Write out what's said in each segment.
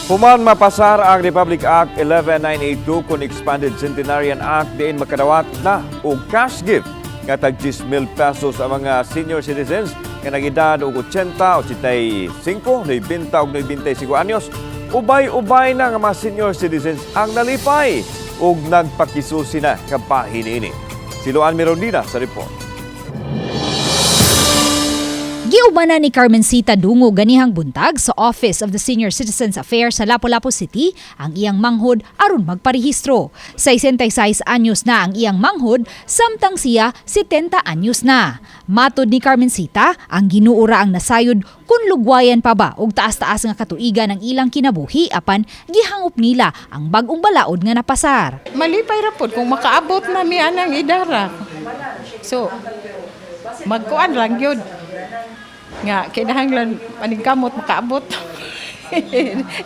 Human mapasar ang Republic Act 11982 kon Expanded Centenarian Act, diin makadawat na og cash gift nga tag 10,000 pesos ang mga senior citizens nga nag-edad og 80, 85, 90 ug 95 anyos. Ubay-ubay na nga mga senior citizens ang nalipay ug nagpakisusi na kabahin ini. Si Luan Mirondina sa report. Giubanan ni Carmencita Dungo ganihang buntag sa Office of the Senior Citizens Affairs sa Lapu-Lapu City ang iyang manghod aron magparehistro. 66 anyos na ang iyang manghod, samtang siya 70 anyos na. Matod ni Carmencita, ang Ginoo ra ang nasayod kung lugwayan pa ba og taas-taas nga katuigan ang ilang kinabuhi, apan gihangop nila ang bag-ong balaod nga napasar. Malipay ra pod kung makaabot na mi anang idara. So, magkuan lang yun. Nga, kinahanglan maningkamot makaabot.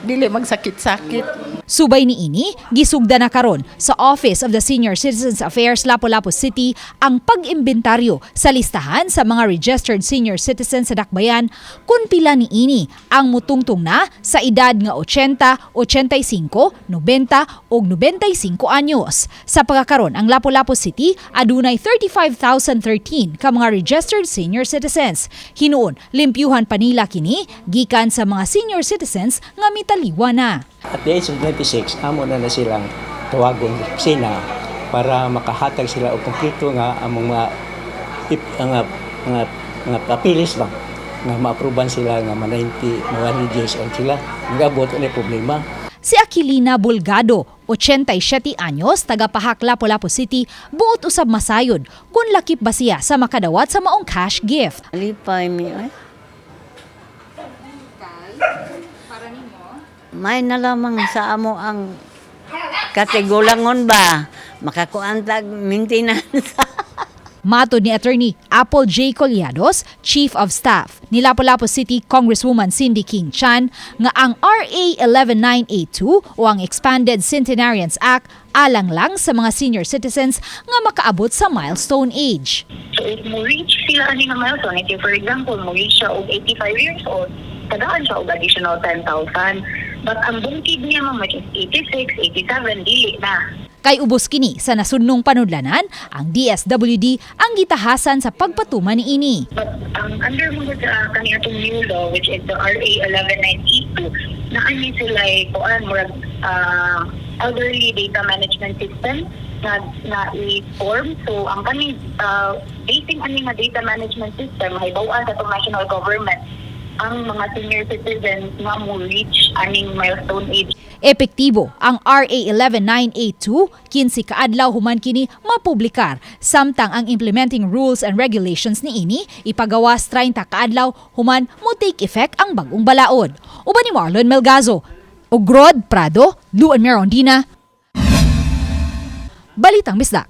Dili magsakit-sakit. Subay niini, gisugda na karon sa Office of the Senior Citizens Affairs, Lapu-Lapu City ang pag-imbentaryo sa listahan sa mga registered senior citizens sa Dakbayan, kung pila niini ang mutungtong na sa edad nga 80, 85, 90 ug 95 anyos. Sa pagkakaron, ang Lapu-Lapu City adunay 35,013 ka mga registered senior citizens. Hinuon, limpyuhan pa nila kini gikan sa mga senior citizens nga mitaliwa na. At the age of 96, amo na na silang tawagon sina para makahatag sila og kompleto nga among mga mga papilis ba nga maaproban sila nga ma 90, ma 100 years old sila. Nagabot ani problema. Si Aquilina Bulgado, 87 anyos, taga Pahak, Lapu-Lapu City, buot usab masayod kung lakip ba siya sa makadawat sa maong cash gift. Lipay mi ay. May na lamang sa amo ang katigulangon ba makakuan tag maintenance. Matod ni Attorney Apple J. Collados, Chief of Staff ni Lapu-Lapu City Congresswoman Cindy King Chan, nga ang RA 11982 o ang Expanded Centenarians Act alang lang sa mga senior citizens nga makaabot sa milestone age. So if mo reach sila ani nga milestone, if for example, mo reach siya og 85 years old, tagaan siya og additional 10,000. But ang bungkid niya, ma'am, which is 86, 87, dili na. Kay ubos kini sa nasudnong panudlanan, ang DSWD ang gitahasan sa pagpatuman niini. But ang under mo sa kani atong new law, which is the RA 11982, naa ni sila kuan, murag elderly data management system na i-form. So ang kani basing ani nga data management system, mahibaw-an sa atong national government ang mga senior citizens nga mo reach aning milestone age. Epektibo ang RA 11982 15 kaadlaw human kini mapublikar, samtang ang implementing rules and regulations niini ipagawas 30 kaadlaw human mo take effect ang bagong balaod. Uban ni Marlon Melgazo, ug Rod Prado, Luan Merondina, Balitang Bisdak.